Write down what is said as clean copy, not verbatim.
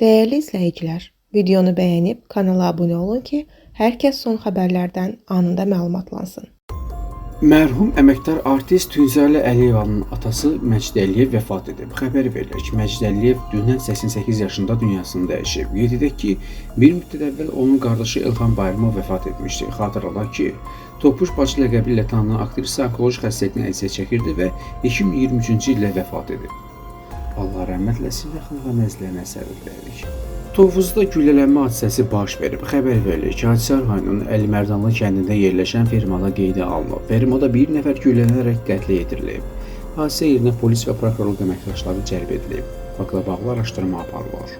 Dəyərli izləyicilər, videonu bəyənib kanala abunə olun ki, hər kəs son xəbərlərdən anında məlumatlansın. Mərhum əməkdar artist Tuncaylı Əliyevanın atası Məcid Əliyev vəfat edib. Xəbər verilir ki, Məcid Əliyev dünən 88 yaşında dünyasını dəyişib. Qeyd edək ki, bir müddət əvvəl onun qardaşı Elxan Bayramov vəfat etmişdi. Xatırladaq ki, Topuş bacı ləqəbi ilə tanınan aktrisa onkoloji xəstəlikdən əziyyət çəkirdi və 2023-cü ildə vəfat edib. Allah rəhmət eləsin, yaxınlığına əzizlərinə səbir diləyirik. Tovuzda güllələnmə hadisəsi baş verib. Xəbər verilir ki, hadisə rayonunun Əlimərdanlı kəndində yerləşən fermada qeydə alınıb. Fermada bir nəfər güllələnərək qətlə yetirilib. Hadisə yerinə polis və prokurorluq əməkdaşları cəlb edilib. Faktla bağlı araşdırma aparılır.